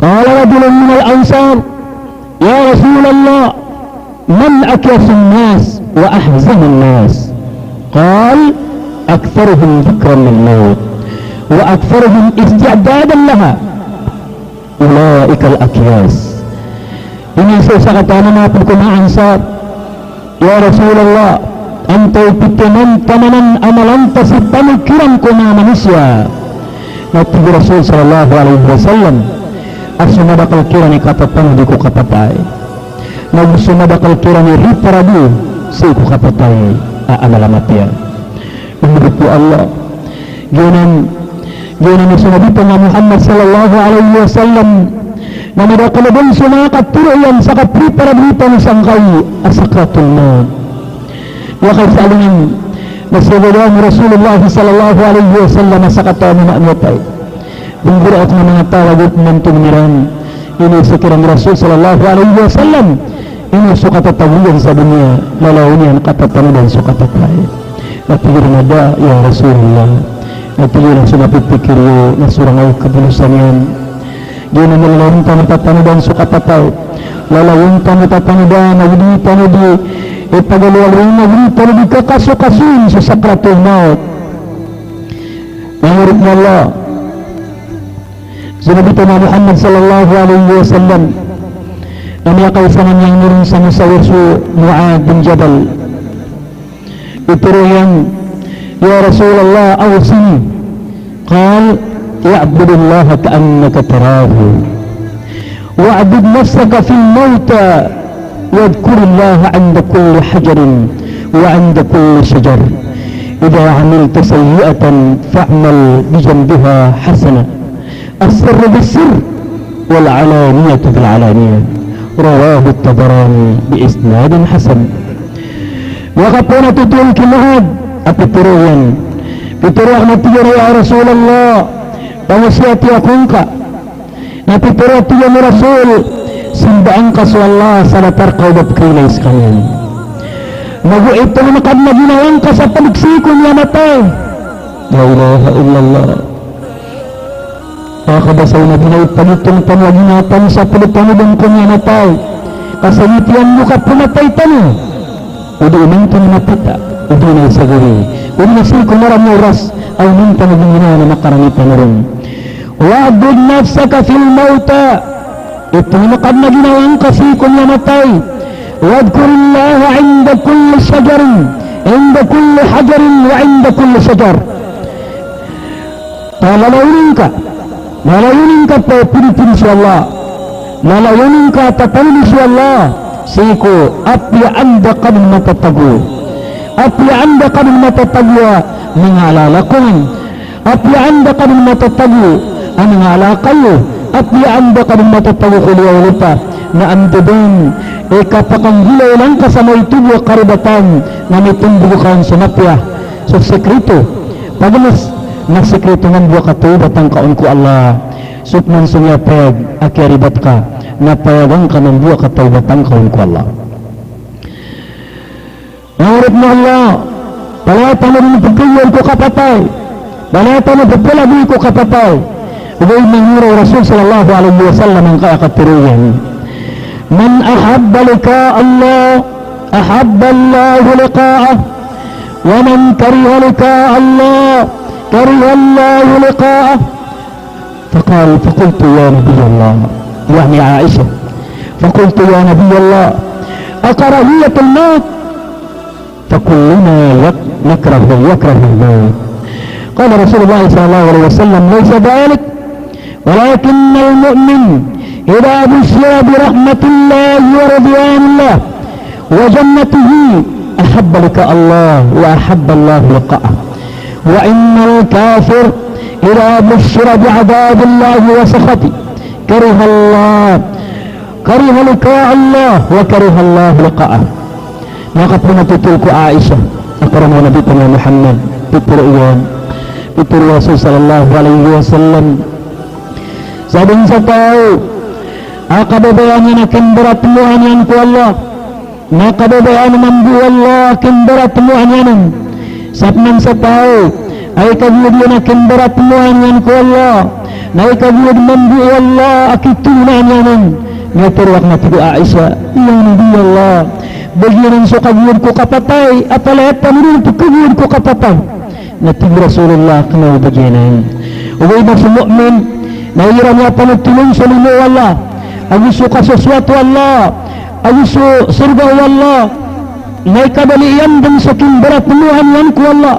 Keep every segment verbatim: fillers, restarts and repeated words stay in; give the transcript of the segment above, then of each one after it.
قال رجل من الأنصار: يا رسول الله، من أكيس الناس وأحزن الناس؟ قال: أكثرهم ذكرا للموت وأكثرهم استعدادا لها، أولئك الأكياس. Iniiza o sakataw a manga pd ko manga Ansar, "Ya Rasulullah, antaa i pitharo tano a malantas i pamikiran ko manga manosiya?" Na tig o Rasul sallallahu alaihi wasallam a so madakl kiran i katatanodan ko kapatay, na go so madakl kiran i riparado sii ko kapatay a amala matiya. Iniiza o Allah, giyanan, giyanan so Nabi tano a Muhammad sallallahu alaihi wasallam, na madakl dn so manga katharo iyan sa kapriparado tano sangkai a sakratul mawt. Aya kaisa a lingin na sabap o Rasulullah sallallahu alaihi wasallam a sakataw a manga miyatay, bangkora ko manga taw a gii pmantong iran. Iniiza kiran o Rasul sallallahu alaihi wasallam, ino so katatago iyan sa doniya, lalayon iyan katatanodan so kapatay. Na tig iran a da, ya Rasulullah. Na tig iyan a so mapipikir iyo na so rangay kabolosan iyan. Giyanan a lalayon tano tatanodan so kapatay. Lalayon tano tatanodan, na di tano di, eh, pagaloaloyin, na di tano di kakasokasoin so sakratul mawt. Manga oripn o Allah, so Nabi tano a Muhammad sallallahu alaihi wasallam, na miyakaisa man iyan iron sa mosawir so Muadh bin Jabal. Pitharo iyan, "Ya Rasulullah, awsini." قال: اعبد الله كأنك تراه، واعبد نفسك في الموتى، واذكر الله عند كل حجر وعند كل شجر. إذا عملت سيئة فاعمل بجنبها حسنة. السر بالسر والعلانية بالعلانية. رواه الطبراني بإسناد حسن. Makapoon a totol ki Muadh a pitharo iyan. Pitharo a, na tig iyan a, "Ya Rasulullah, pangosiyati ako ngka." Na pitharo a tig iyan o Rasul, "Simbaa ngka so Allah sa datar ka o ba pkhailay skaniyan. Na go itong ka dn a ginawa ngka sa pd sii ko miyamatay." La ilaha illallah. Aya kabasa o Nabi na ipagitong tano a ginawa tano sa pd tano dn ko miyamatay. Ka sa aya tiyan bo ka pmatay tano, o di imanto na mapita, o di na isa gawii, o di na sii ko marani a oras a imanto na ginawa na makarani tano ron. واعبد نفسك في الموتى. Itong ka dn a ginawa ngka sii ko miyamatay. واذكر الله عند كل شجر، عند كل حجر وعند كل شجر. Ka lalayon ngka, lalayon ngka pphilipin so Allah. Lalayon ngka tatanodi so Allah sii ko apiya anda ka dn matatago. Apiya anda ka dn matatago a manga alalakongan. Apiya anda ka dn matatago a manga alakayo. Apiya anda ka dn matatago ko liyawaw o lopa. Na anda dn i kapakanggilay ngka sa maito bo a karibatan na mitombok ka on so mapiya. So sekreto, pagns, na sekreto mambo a katawbatan ka on ko Allah. So pman so miyapayag a kiyaribat ka, na payagan ka mambo a katawbatan ka on ko Allah. Manga oripn o Allah, palaya tano dn pkhailay ko kapatay. Palaya tano pphalagoy ko kapatay. Ogaid na iniro o Rasul sallallahu alaihi wasallam angkaya katharo iyan: من أحب لقاء الله أحب الله لقاءه، ومن كره لقاء الله كره الله لقاءه. فقال: فقلت: يا نبي الله، يعني عائشة، فقلت: يا نبي الله، أكراهية الموت؟ فكلنا يك-، نكره، يكره الموت. قال رسول الله صلى الله عليه وسلم: ليس ذلك، ولكن المؤمن إذا بشر برحمة الله ورضوان الله وجنته أحب لقاء الله وأحب الله لقاءه. وإن الكافر إذا بشر بعذاب الله وسخطه كره الله، كره لقاء الله وكره الله لقاءه. Makapoon a totol ko Aisha a karoma o Nabi tano a Muhammad, pitharo iyan, pitharo o Rasul sallallahu alaihi wasallam, sadn sa taw a kababayaan iyan a kimbaratmowa niyan ko Allah, na kababayaan mambo o Allah a kimbaratmowa niyan on. Sa pman sa taw a ikagoyod iyan a kimbaratmowa niyan ko Allah, Na i kagowad mambo o Allah a kitonan iyan on. Miyatharo akn a tig o Aisha, "Ya Nabi Allah, ba giyanan so kagowad ko kapatay, a palaya tano dn pkagowad ko kapatay?" Na tig o Rasulullah, "Kna o ba giyanan." Ogaid na so mu'min na igira miyapanothol on so limo o Allah ago so kasosoat o Allah ago so sorga o Allah, na ikabali iyan dn so kimbaratmowa niyan ko Allah.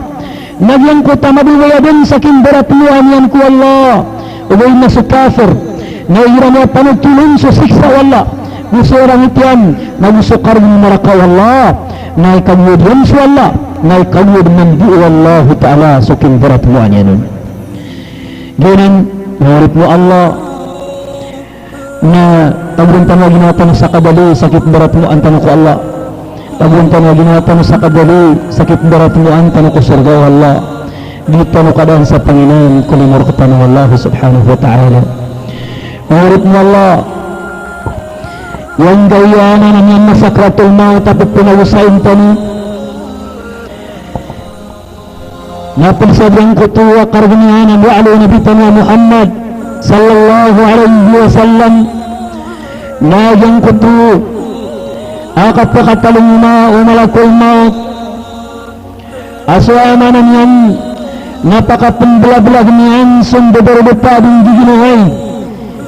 Na giyangkoto a mababaya dn sa kimbaratmowa niyan ko Allah. Ogaid na so kafir na igira miyapanothol on so siksa o Allah go so rangit iyan, na go so karg o naraka o Allah, na ikagowad iyan so Allah, na ikagowad mambo o Allahu Ta'ala so kimbaratmowa niyan on. Giyanan, manga oripn o Allah, na tagoan tano a ginawa tano sa kadali sa kipmbaratmowan tano ko Allah. Tagoan tano a ginawa tano sa kadali sa kipmbaratmowan tano ko sorga o Allah. Di tano kadaan sa panginan ko limo rktano o Allah subhanahu wa ta'ala. Manga oripn o Allah, giyangkaya maana niyan na sakratul maut a pphanagosayn tano. Na pd sa giyangkoto a kargn iyan a miyaaloy o Nabi tano a Muhammad sallallahu alaihi wasallam, na giyangkoto a kapakatalingoma o malakul maut a so aya maana niyan na pakapmblablagn iyan so mbabaradopa a di nggiginawai.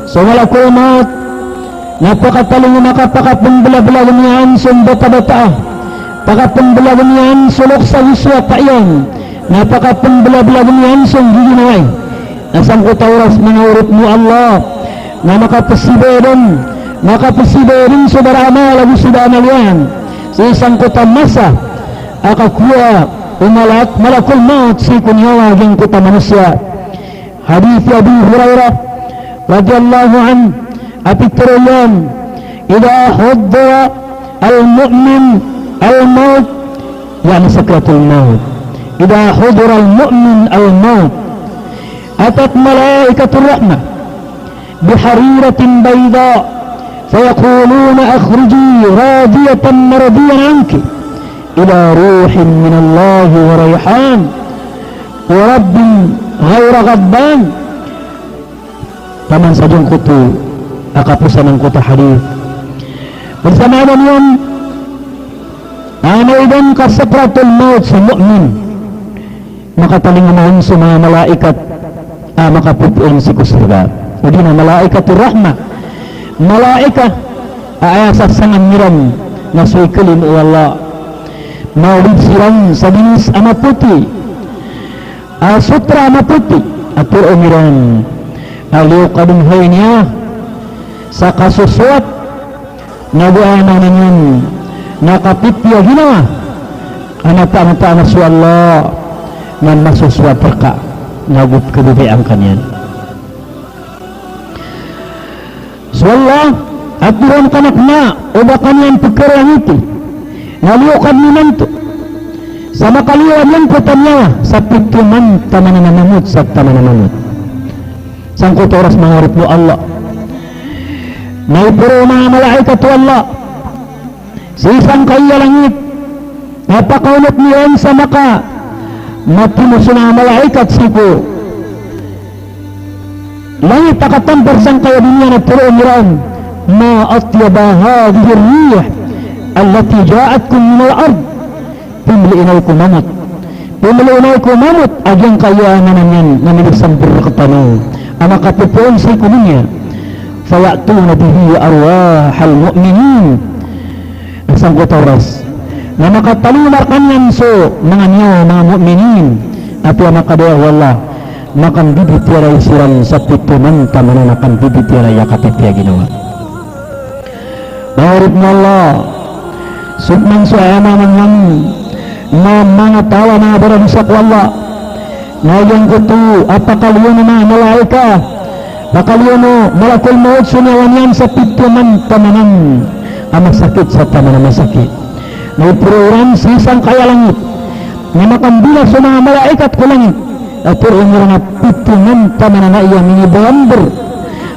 So malakul maut na pakatalingoma ka pakapmblablagn iyan so mbatabata, pakapmblablagn iyan so loks ago so wata iyan, na pakapmblablagn iyan so nggiginawai. Na sangkoto a oras, manga oripn o Allah, na makapsibay dn, makapsibay dn so bara a amal ago so da a amal iyan sii sangkoto a masa a kakowa o malak-, malakul maut sii ko niyawa a giyangkoto a manosiya. Hadith Abi Hurairah radhiyallahu anhu, a pitharo iyan, "Idha hudira al-mu'min al-maut," ya'ni sakratul maut. "Idha hudira al-mu'min al-maut, atat malaikatur rahmah bihariratin bayda, fayaquluna, 'Akhriji radiyatan mardiyan 'anki, ila ruhin minallahi wa rayhan wa rabbin ghayra ghadban.'" Taman sa giyangkoto a kaposan angkoto a hadith. Pd sa maana niyan, amay dn ka sakratul maut so mu'min, makatalingoma on so manga malaikat a makapopoon sii ko sorga, odi na malaikatur rahmah, malaikat a aya sasangan iran na so ikalimo o Allah. Maolid siran sa binis a mapoti, a sotra a mapoti a toroon iran a liyo ka dn, hay niya, sa kasosoat, nago aya maana niyan na kapipiya ginawa, a mataan, mataan a so Allah na masosoat rka, nago pkhababayaan ka niyan. So Allah a tharoon ka na kna o ba ka niyan pkharangiti, na liyo ka dn imanto sa makaliyo a giyangkoto a niyawa sa pito man taman a mamot sa taman a mamot. Sangkoto a oras, manga oripn o Allah, na iporo o manga malaikat o Allah sii sangkai a langit, na pakaonot iran sa makamatimo so manga malaikat sii ko langit a katampar sangkai a doniya na tharoon iran, "Ma atyaba hadhihi ar-rih allati ja'atkum min al-ard." Pimlii nay ko mamot. Pimlii nay ko mamot a giyangkaya a maana niyan na minisambor rktano a makapopoon sii ko doniya. Faya'tuna bihi arwahal mu'minin. Na sangkoto a oras na makatalingoma rkaniyan so manga niyawa o manga mu'minin. Apiya makadaya o Allah, makambibitiyarai siran sa pito man taman a makambibitiyarai a kapipiya ginawa. Manga oripn o Allah, so pman so aya maana niyan na manga taw a manga baradosa ko Allah, na giyangkoto a pakaliyon o manga malaikat, pakaliyon o malakul maut so niyawa niyan sa pito man taman a masakit sa taman a masakit. Na iporo iran sii sangkai a langit, na makambila so manga malaikat ko langit a tharoon iran a pito man taman a nai a minibayambr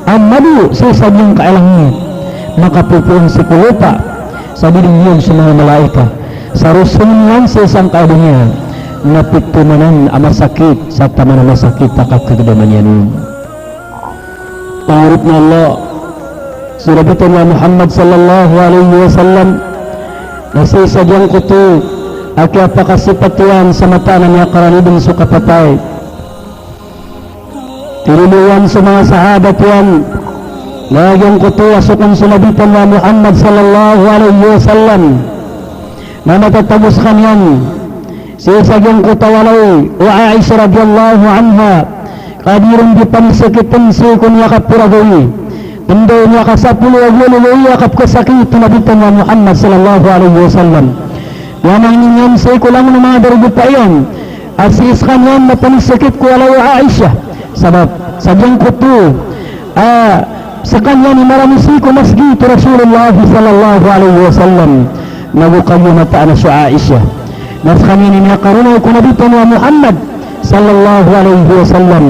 a mado sii sa giyangkai a langit, makapopoon sii ko lopa sa didingiyog so manga malaikat. Sa rosong iran sii sangkai a doniya na pito man a masakit sa taman a masakit a kakagdaman iyan on. Pangorip na Allah, so Nabi tano a Muhammad sallallahu alaihi wasallam, na sii sa giyangkoto a kiyapakasipat iyan sa mataan a miyakaranibing so kapatay. Tinimuwan so manga sahabat iyan, na giyangkoto a so kon so Nabi tano a Muhammad sallallahu alaihi wasallam, na matatago skaniyan sii sa giyangkoto a walay o Aisha radhiyallahu anha, ka di ron di panisakitan sii ko miyakapira gawii. Pnday miyakasapolo ago walo gawii a kapkasakit o Nabi tano a Muhammad sallallahu alaihi wasallam. Aya mangni niyan sii ko langon o manga darodopa iyan a sii skaniyan na panisakitan ko walay o Aisha. Sabap sa giyangkoto a skaniyan i marani sii ko masgit o Rasulullah sallallahu alaihi wasallam, nago kagiya mataan a so Aisha. Na skaniyan i miyakarona ko Nabi tano a Muhammad sallallahu alaihi wasallam,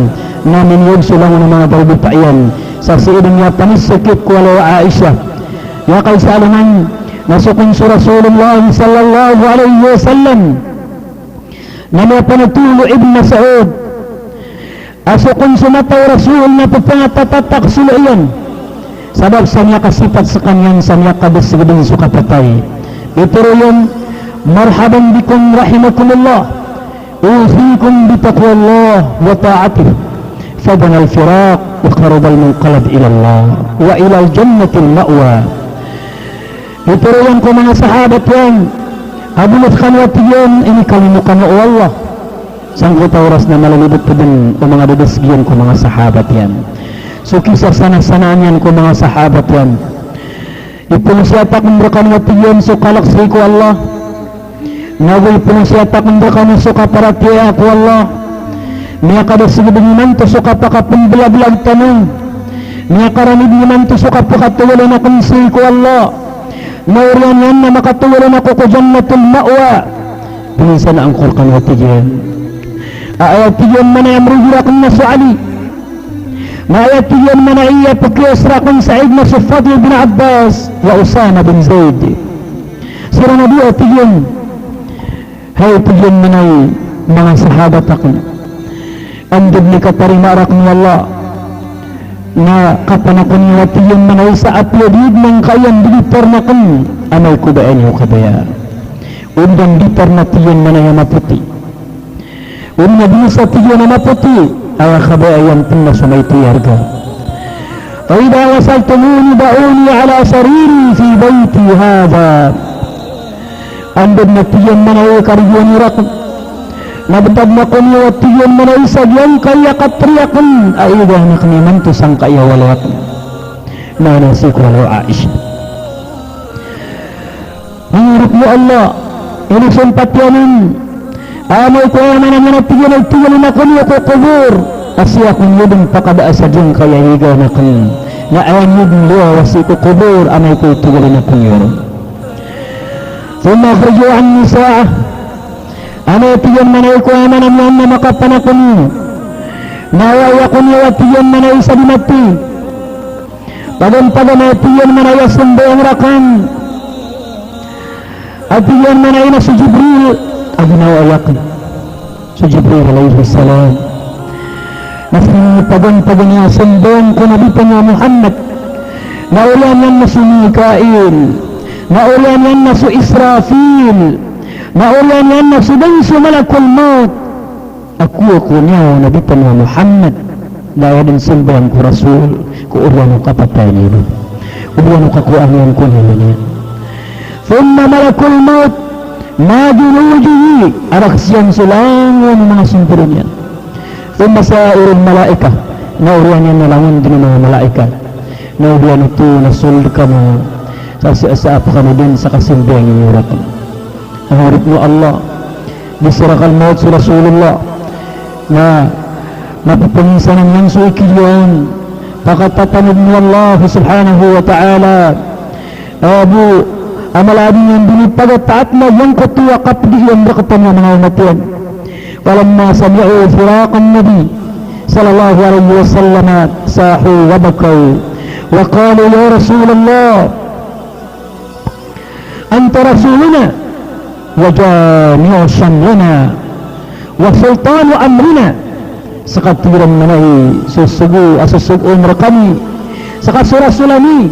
na miniyog so langon o manga darodopa iyan sa sii dn iyan panisakitan ko walay o Aisha. Aya kaisa a langon na so kon so Rasulullah sallallahu alaihi wasallam na miyapanotol o Ibn Mas'ud a so kon so mata o Rasul na pphangatatak so loa iyan. Sabap sa miyakasipat skaniyan sa miyakadasgdng so kapatay. Pitharo iyan, "Marhaban bikum rahimakumullah. Usikum bitaqwallah wa ta'atih. Fa banal firaq wa qarabal munqalab ilallah. Wa ilal jannatil ma'wa." Pitharo iyan ko manga sahabat iyan, "Abo na skano," a tig iyan, "inikalimo kano o Allah." Sangkoto a oras na malalibot pd dn o manga dadasg iyan ko manga sahabat iyan. So kisasanasanaan iyan ko manga sahabat iyan. Ipnsiyat akn rkano, a tig iyan, so kalk sii ko Allah. Nago ipnsiyat akn rkano so kaparatiyaya ko Allah. Miyakadasgdng imanto so kapakapmblablag tano. Miyakaranibing imanto so kapakatogalon akn sii ko Allah. Na oriyan iyan na makatogalon ako ko Jannatul Ma'wa. Pminsanaan ko rkano, a tig iyan, a aya, tig iyan, manaya mrogi rakn na so Ali. Na aya, tig iyan, manaya pkiyas rakn sa ig na so Fadl bin Abbas wa Usama bin Zaid. Siran a dowa, tig iyan. Hay, tig iyan, manaya manga sahabat akn, anda dn i katarima rakn o Allah na kapanakoni, a tig iyan, manaya sa apiya di dn angkaya nditar akn amay ko baya niyo kabaya. O di dn nditar na, tig iyan, manaya mapoti. O di na dn sa, tig iyan, a mapoti, aya kabaya iyan pn na so maito i arga. Fa idha wasaltumuni da'uni ala sariri fi bayti hadha. Anda dn, a tig iyan, manaya i karigoan iyo rakn na btadn ako niyo, a tig iyan, manaya sa giyangkaya katri akn a igaan akn imanto sangkaya walay akn. Maana sii ko walay o Aisha. Manga oripn o Allah, inisompat iyan on a amay ko aya maana niyan, a tig iyan, a itogalon ako niyo ko kobor a sii ako niyo dn pakada a sa giyangkaya igaan akn, na aya niyo dn lowa sii ko kobor amay ko itogalon ako niyo ron. Thumma akhriju anni sa'ah. Amay, tig iyan, manaya ko aya maana niyan na makapanakoni, na aya ako niyo, a tig iyan, manaya sa di mati. Paganay, paganay, a tig iyan, manaya sambayang rakn, a tig iyan, manaya na so Jibril a ginawa akn. So Jibril alayhis salam. Na skaniyan, paganay, paganay a sambayang ko Nabi tano a Muhammad, na oriyan iyan na so Mikail, na oriyan iyan na so Israfil, na oriyan iyan na so dn so Malakul Maut. A kowa ko niyan o Nabi tano a Muhammad, na aya dn sambayang ko Rasul ko oriyan o kapatay niyan, oriyan o kakowaan iyan ko niyan. Thumma Malakul Maut ma'a junudihi, a rakhs iyan so langon o manga somboro niyan. Thumma sa'irul malaikah, na oriyan iyan na langon dn o manga malaikat. Na oriyan oto na sold kano sa, sa, sa pkano dn sa kasambayang iyo rakn. Manga oripn o Allah, di sirakal maut so Rasulullah, na mapapanginsanan iyan so ikiliyan, pakatatanod o Allah subhanahu wa ta'ala. Abo a mala a di niyan dn ipagataat na giyangkoto a kapdi iyan rktano a manga omat iyan. Falamma sami'u firaqan nabi sallallahu alaihi wasallam sahu wa bakaw wa qalu, "Ya Rasulullah, anta rasuluna wa jami'u shamlina wa sultanu amrina, Saka tig iran manay so sogo a sosogoon rkami, saka so Rasul ami,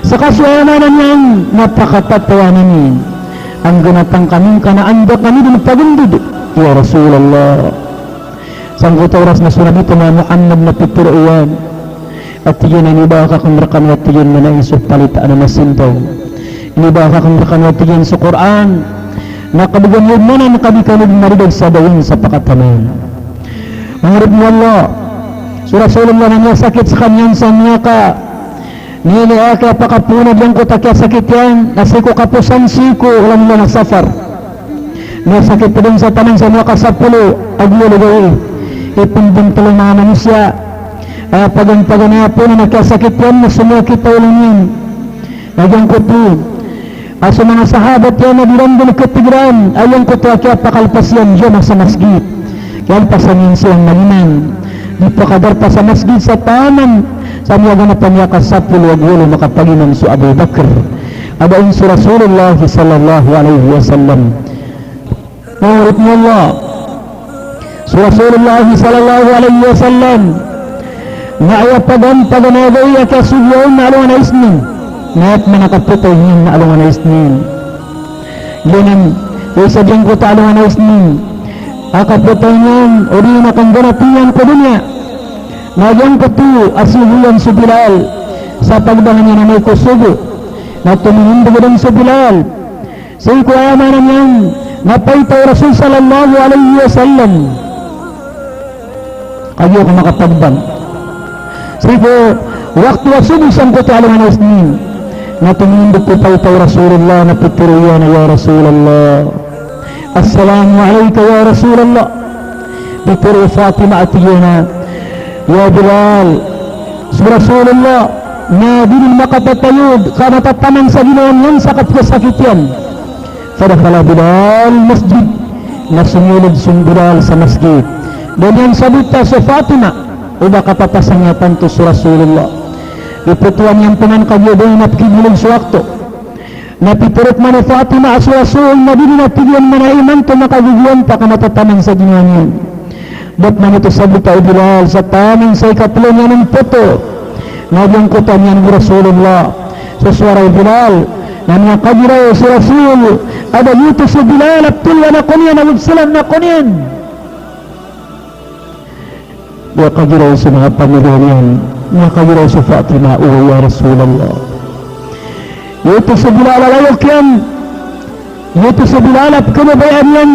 saka so aya maana niyan na pakatatawanan iyan. Angganatan kami ngka na anda kami dn pagndod, ya Rasulullah. Sangkoto a oras na so Nabi tano a Muhammad na pitharo iyan a tig iyan a iniba akn rkano a tig iyan manay so palitaan a masintaw. Iniba akn rkano a tig iyan so Qur'an. Na kabgan iyo dn anan ka di kami dn maridag sa dayon sa pakataman. Manga oripn o Allah, so Rasulullah na miyasakit skaniyan sa miyaka, niyan a kiyapakapoon a giyangkoto a kiyasakit iyan, na sii ko kaposan sii ko langolangon a safar. Miyasakit dn sa taman sa miyakasapolo ago walo gawii. Ipmbntl o manga manosiya a paganay-paganay a poon a kiyasakit iyan na so miyakita o olo niyan. Na giyangkoto a so manga sahabat iyan na di ran dn khatig iran a giyangkoto a kiyapakalpas iyan dn sa masgit. Kiyalpasan iyan so manga imam. Di pakadarpa sa masgit sa taman sa miyaganap a miyakasapolo ago walo makapagiman so Abu Bakr. Aba on so Rasulullah sallallahu alaihi wasallam. Manga oripn o Allah, so Rasulullah sallallahu alaihi wasallam na aya paganay-paganay a gawii a kiyasogoa on na alongan a Isnin. Na aya pman a kapatay niyan na alongan a Isnin. Giyanan, aya isa giyangkoto a alongan a Isnin a kapatay niyan, odi na kangganapi niyan ko doniya. Na giyangkoto a sogo iyan so Bilal, sa pagdang iyan amay ko sogo, na tominindg dn so Bilal sii ko aya maana niyan na paita o Rasul sallallahu alaihi wasallam. Kagiya ko makapagdang sii ko wakto a sogo sangkoto a alongan a Isnin. Na tominindg ko paita o Rasulullah na pitharo iyan a, "Ya Rasulullah, assalamu alayka ya Rasulullah." Pitharo o Fatima a tig iyan a, "Ya Bilal, so Rasulullah na di dn makapatayod ka matataman sa ginawa niyan sa kapkasakit iyan." Fadakhala Bilal masjid. Na somiyold so Bilal sa masgit. Da niyan sabota so Fatima o ba kapapasang iyan tanto so Rasulullah. Ipotowan iyan pman kagiya da niyan pkimolog so wakto. Na pitharo pman o Fatima a so Rasul na di dn, a tig iyan, manay imanto makagogowanta ka matataman sa ginawa niyan. Da pman oto sabota o Bilal sa taman sa ikatlo niyan on poto. Na giyangkoto a miyaneg o Rasulullah so sowara o Bilal, na miyakagiraw so Rasul a ba giyoto so Bilal a ptharoon ako niyan ago pzalam ako niyan. Miyakagiraw so manga pamiliya niyan, miyakagiraw so Fatima, "O ya Rasulullah, giyoto so Bilal a layok iyan, giyoto so Bilal a pkhababayaan iyan,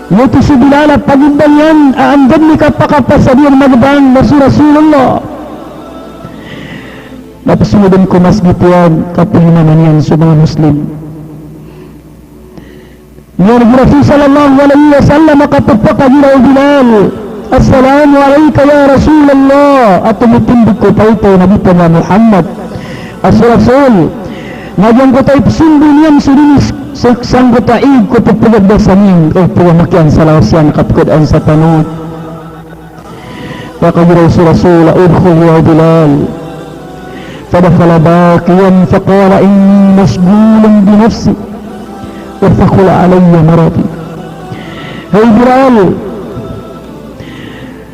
giyoto so Bilal a pagimbang iyan, a anda dn i kapakapasad iyan magbang na so Rasulullah." Na psongdn ko masgit iyan, kapagimaman iyan so manga Muslim. Miyaneg o Rasul sallallahu alaihi wasallam a kapphakagiraw o Bilal, "Assalamu alayka ya Rasulullah." A tomitindg ko paita o Nabi tano a Muhammad a so Rasul. Na giyangkoto a ipsondo niyan so dn i s-, sangkoto a ig ko pphagabasa niyan, ko pphagamakiyan sa lawas iyan, kapkadaan sa tanod. Miyakagiraw so Rasul a, "Udkhul ya Bilal." Fadakhala bakiyan faqala, "Inni mashghulun bi nafsi." Wa thaqula alayya maradi. Hay Bilal,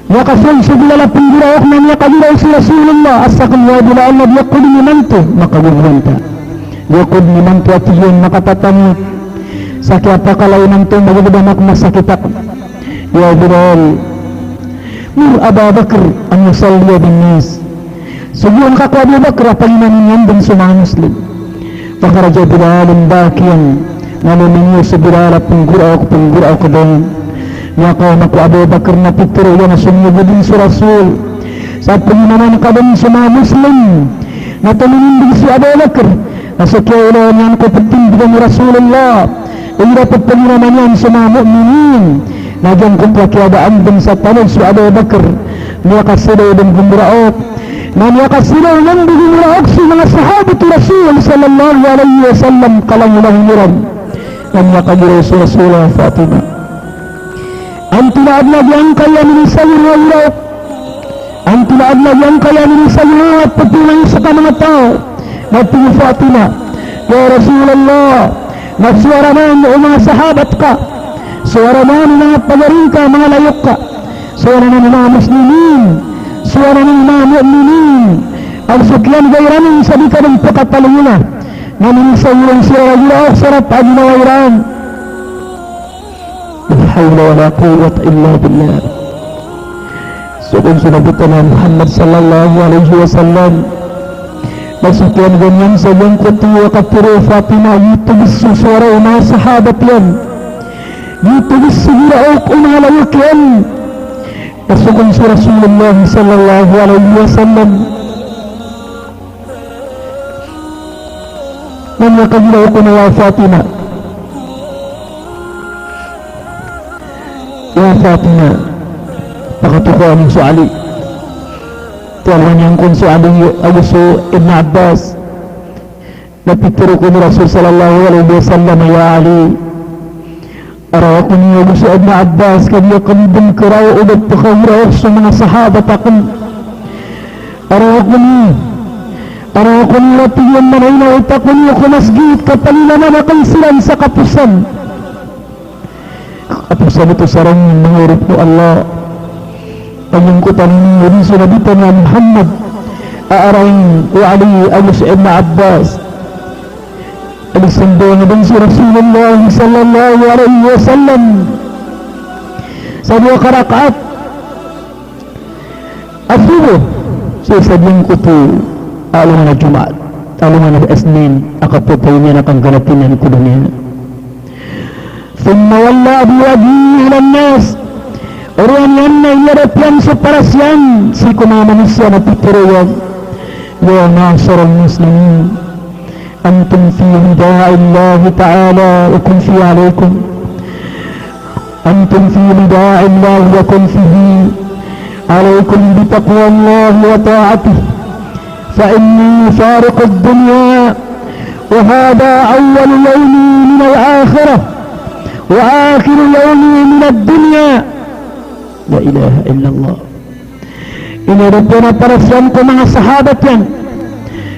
miyakasold so Bilal a pnggiraok, na miyakagiraw so Rasulullah a sakn, ya Bilal, na di ako dn imanto makagogowanta. Di ako dn imanto, a tig iyan, makatatamot sa kiyapakala imanto, magagdam ako, masakit ako. Ya Bilal, mur Aba Bakr an yusalliya bin nas. Sogoan ka ko Abu Bakr a pagimaman iyan dn so manga Muslim. Fakharaja Bilalun bakiyan. Na lomiyo so Bilal a pnggiraok, pnggiraok dn. Miyakaoma ko Abu Bakr na pitharo iyan a somiyogo dn so Rasul sa pagimaman ka dn so manga Muslim. Na tominindg so Abu Bakr na so kiyailay niyan ko ptindgan o Rasulullah, igira pphagiraman iyan so manga mu'minin, na giyangkoto a kiyadaan dn sa tanod so Abu Bakr, miyakasidaw dn gomiraok. Na miyakasidaw dn gomiraok so manga sahabat o Rasul sallallahu alaihi wasallam, kalangolangon iran. Na miyakagiraw so Rasul a Fatima, antonaa dn a giyangkaya minisagor a giraok? Antonaa dn a giyangkaya minisagor a pphangni sa manga taw? Na tig o Fatima, ya Rasulullah, na sowara man o manga sahabat ka, sowara man o manga pagari ngka, manga layok ka, So anan o manga muslimin, so anan o manga mu'minin, ago so kiyan'ga iran on sa di ka dn pkhatalingoma. Na minisawirong siran a giraok sa rap a ginawa iran. La hawla wala quwwata illa billah. So kon so Nabi tano a Muhammad sallallahu alaihi wasallam, na so kiyan'ga niyan sa giyangkoto a katharo o Fatima, giyoto bs so sowara o manga sahabat iyan. Giyoto bs so giraok o manga lawok iyan. Na so kon so Rasulullah sallallahu alaihi wasallam na miyakagiraw ko na, "Ya Fatima, ya Fatima, pakatokawan so Ali." Tiyalowan iyan kon so Ali ago so Ibn Abbas. Na pitharo kon o Rasul sallallahu alaihi wasallam, "Ya Ali, araw akn iyo ago so Ibn Abbas, ka di akn dn karaw o ba pkhagiraok so manga sahabat akn. Araw akn iyo, araw akn iyo, a tig iyan, manainawit akn iyo ko masgit, ka palilaman akn siran sa kaposan." Kaposan oto sa rangin, manga oripn o Allah. Pangingkotan ini o di so Nabi tano a Muhammad a arain o Ali ago so Ibn Abbas. Adi sambang dn so Rasulullah sallallahu alaihi wasallam sa dowa ka rakaat a subuh, so isa giyangkoto a alongan a Jumaat, alongan a Isnin, a kapatay niyan a kangganati niyan ko doniya. Thumma walla biwajhihi ilan nas. Oriyan iyan na iyadap iyan so paras iyan sii ko manga manosiya na pitharo iyan, "Ya ma'sharal muslimin, antum fi nida'illahi ta'ala wa kunfi alaykum. Antum fi nida'illahi wa kunfi alaykum bi taqwallahi wa ta'atihi. Fa inni mufariqud dunya, wa hadha awwalu yawmi minal akhirah, wa akhiru yawmi minad dunya." La ilaha illallah. Inadap iyan a paras iyan ko manga sahabat iyan.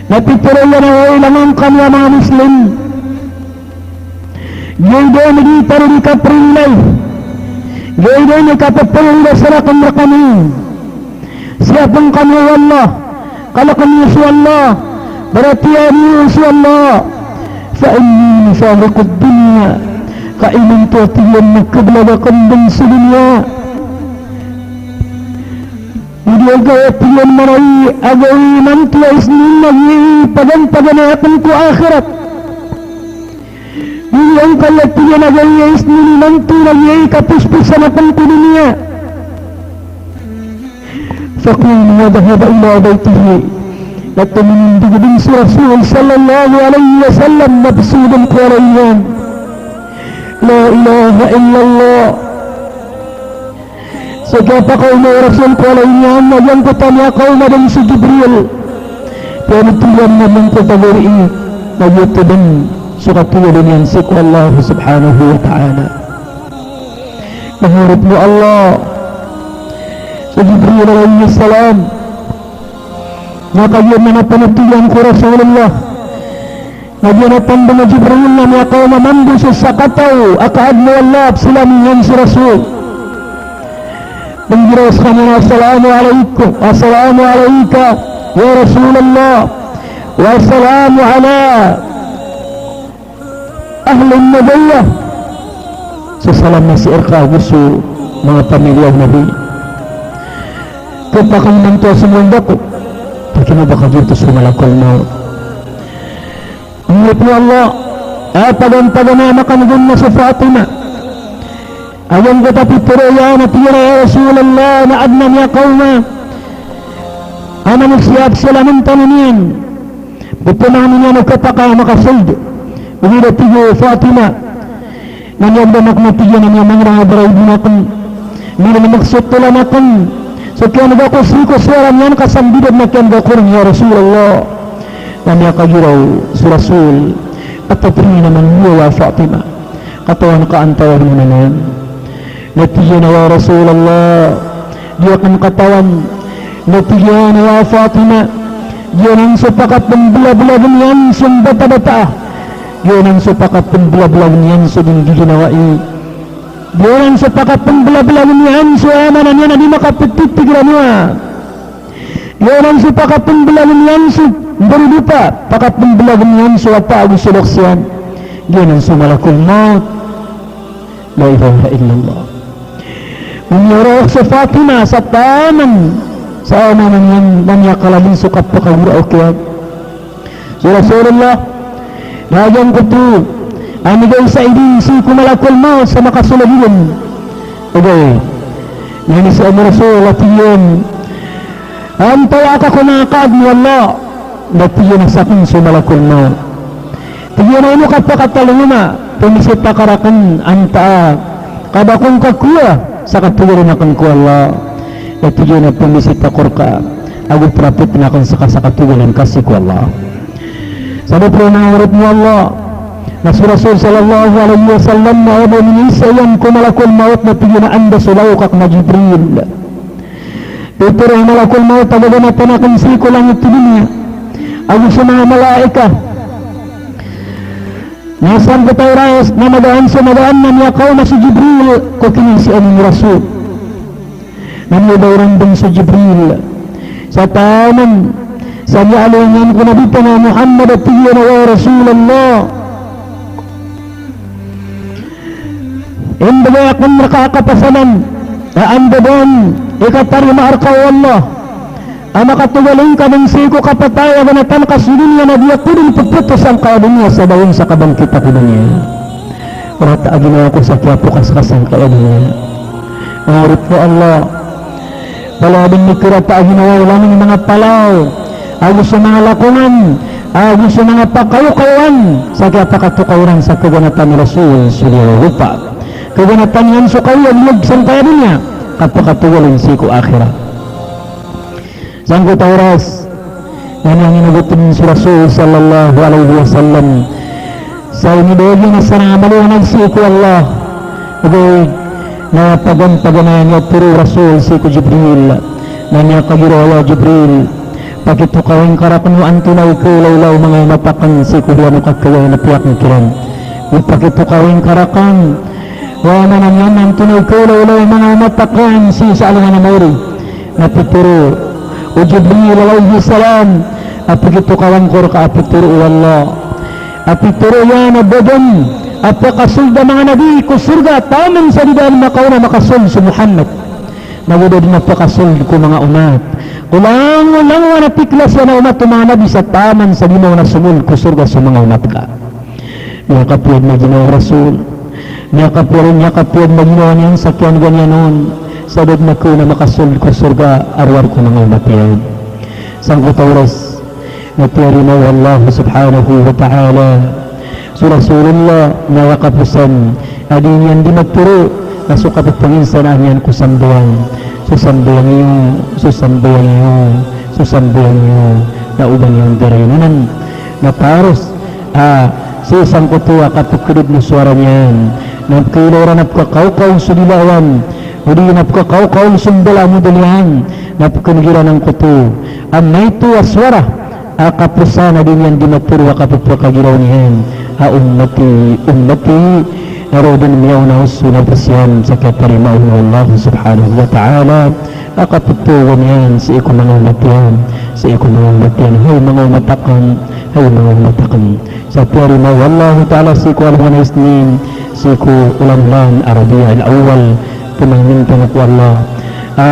Na pitharo iyan a, "Hay langon kami a manga Muslim. Giya i dn i di tano di kaprinilay. Giya i dn i kapphangiraw sa rakn rakn. Siyapn kami o Allah. Kalkn iyo so Allah. Baratiyayaa niyo so Allah. Fa inni mufariqud dunya." Ka imanto, a tig iyan, na khablag akn dn so doniya. Di diyagay, a tig iyan, marawi a gawii imanto a Isnin na giyai paganpaganay akn ko akhirat. Di diyangkaya, a tig iyan, a gawii a Isnin imanto na giyai kaposposan akn ko doniya. Faqama wa dhahaba ila baytihi. Na tomindig dn so Rasul sallallahu alaihi wasallam na pzowdn ko walay niyan. La ilaha illallah. So kiyapakaoma o Rasul ko walay niyan na giyangkoto a miyakaoma dn si Jibril. Piyanothol iyan na giyangkoto a gawii na giyoto dn so katoyalon iyan sii ko Allah subhanahu wa ta'ala. Manga oripn o Allah, so Jibril alayhis salam, na kagiya na panothol iyan ko Rasulullah, na giya na pn dn a Jibril na miyakaoma mambo so sakataw a kaadn o Allah a pzalami niyan so Rasul. Pnggiraw skaniyan a, "Assalamu alaikum, assalamu alaika ya Rasulullah, wa assalamu ala ahlin nubuwwah." So salam na sii rka ago so manga pamilya o Nabi. Khapakay imanto a somombako, tig iyan a ba ka giyoto so malakul mawt. Manga oripn o Allah, a paganay, paganay a makanggonma so Fatima. Ago giyangkoto a pitharo iyan a tig iyan a, "Ya Rasulullah, na adn a miyakaoma a manosiya a pzalamn tano niyan." Ptharoon iyan o kapakay a makasold. Ogaid a tig o Fatima, na miyagdam akn, a tig iyan, a miyamangrang a baraw dn akn. Miyamangrang so tolan akn. So kiyanga ko sii ko sowara niyan ka sambidn a kiyanga ko ron, ya Rasulullah. Na miyakagiraw so Rasul a, "Atadrina man huwa ya Fatima? Katawan ka antaa a ron anan?" Na tig iyan a, "Ya Rasulullah, di akn katawan." Na tig iyan a, "Ya Fatima, giyanan so pakapmblablagan iyan so mbatabataa. Giyanan so pakapmblablagan iyan so dii nggiginawai. Giyanan so pakapmbelabelag iyan so aya maana niyan a di makaptitigiran iyan. Giyanan so pakapmbelabelag iyan so mbarodopa, pakapmbelabelag iyan so wata ago so loks iyan. Giyanan so malakul maut. La ilaha illallah. Miyaroh so Fatima sa taman sa aya maana niyan na miyakalabi so kapakagoraok iyan. So Rasulullah, na giyangkoto a migay sa idin sii ko malakul maut sa makasold iyan. Ogaid na iniiza o Rasul a tig iyan, antawaa ka ko manga kaadn o Allah. Na tig iyan a sakn so malakul maut. Tig iyan a ino ka pakatalingoma, pmbisita ka rakn antaa ka ba ko ngka kowa sa katogalin akn ko Allah. Na tig iyan a pmbisita ko rka ago praptn akn ska sa katogalin ka sii ko Allah. Sabap roo, manga oripn o Allah, na so Rasul sallallahu alaihi wasallam na aya bo miniiza iyan ko malakul maut na tig iyan a anda so laok akn a Jibril. Pitharo o malakul maut a gaganatan akn sii ko langit o doniya ago so manga malaika. Na sangkoto a oras na magaan sa magaan na miyakaoma so Jibril ko kiniiza iyan o Rasul. Na miyabaw iran dn so Jibril sa taman sa miyaaloy niyan ko Nabi tano a Muhammad a tig iyan a, ya Rasulullah, imbgay akn rka a kapasaman a anda dn i katarima rka o Allah a makatogalin ka dn sii ko kapatay a ganatan ka so doniya na di ako dn pphto sangkaya doniya sa ba on sa kabangkit ako doniya. Rata a ginawa ko sa kiyapokas ka sangkaya doniya. Manga oripn o Allah, palaya dn mikarata a ginawa o langon i manga palaw ago so manga lakongan ago so manga pakayokayoan sa kiyapakatokaw iran sa kaganatan o Rasul so liyawaw lopa. Kaganatan iyan so kaoyagoyag sangkaya doniya ka pkatogalin sii ko akhirat. Sangkoto a oras na miyanginogot dn so Rasul sallallahu alaihi wasallam sa inibawag iyan a sarang a maliwanag sii ko Allah. Ogaid na paganpaganay a miyatoro o Rasul sii ko Jibril na miyakagiraw a, ya Jibril, pakitokawi ngka rakn o antonaa i kaolawla o manga omat akn sii ko diyano kakayaan a piyakn kiran. Pakitokawi ngka rakn o aya maana niyan na antonaa i kaolawla o manga omat akn sii sa alongan a maori. Na pitharo o Jibril alayhis salam a pakitokawan ko rka a pitharo o Allah a pitharo iyan a ba dn a pakasold a manga nabi ko sorga taman sa di dn makaona makasold so Muhammad. Na go da dn a pakasold ko manga omat ko langolangon a piklas iyan a omat o manga nabi sa taman sa di maona somold ko sorga so manga omat ka. Miyakapiya dn a ginawa o Rasul. Miyakapiya, miyakapiya dn a ginawa niyan sa kiyanogan iyan on sa da dn a kaona makasold ko sorga a rowar ko manga omat iyan. Sangkoto a oras na tiyarima o Allah subhanahu wa ta'ala so Rasulullah na aya kaposan a dii niyan dii matoro na so kapepanginsanaan iyan ko sambayang. So sambayang iyo, so sambayang iyo, so sambayang iyo. Na oba niyan darayonan na paros a sii sangkoto a kapekedod o sowara niyan na pekailaw iran a pekakaokaw so dila iyan, odi na pekakaokaw so mbala a modol iyan, na pekeneg iran angkoto a maito a sowara a kaposan a dii niyan dii matoro a kapepakagiraw niyan a ummati, ummati. Na roo dn miyaona so nafas iyan sa kiyatarima o Allah subhanahu wa ta'ala a kapetowan iyan sii ko manga omat iyan, sii ko manga omat iyan. Hay manga omat aken, hay manga omat aken. Sa tiyarima o Allah ta'ala sii ko alongan a Isnin, sii ko olan-olan a Rabi'ul Awwal, pemangnin tano ko Allah a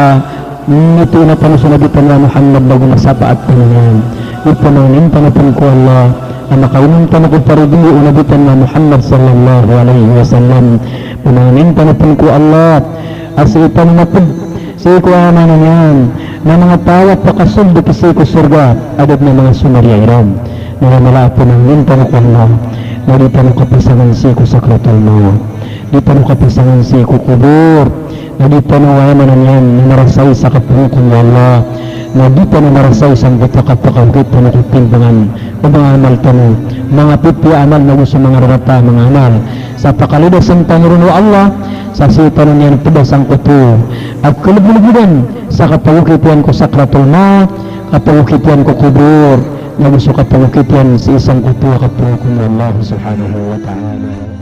mitoona tano so Nabi tano a Muhammad nago masapaat tano niyan. Ipamangnin tano pn ko Allah a makainom tano ko parodi o Nabi tano a Muhammad sallallahu alaihi wasallam. Pamangnin tano pn ko Allah a sii tano maped sii ko aya maana niyan na manga taw a pakasold sii ko sorga a da dn a manga somariya iran. Na aya mala a pamangnin tano ko Allah na di tano kapasangan sii ko sakratul mawt. Di tano kapasangan sii ko kobor, na di tano, aya maana niyan, na marasay sa kapangkom o Allah, na di tano marasay sangkoto a kapakaokit tano ko timbangan o manga amal tano, manga pipiya a amal nago so manga rarata a manga amal. Sa pakalidasan tano ron o Allah sa sii tano niyan peda sangkoto a kalebelebeden sa kapagokit iyan ko sakratul mawt, kapagokit iyan ko kobor, nago so kapagokit iyan sii sangkoto a kapangkom o Allah subhanahu wa ta'ala.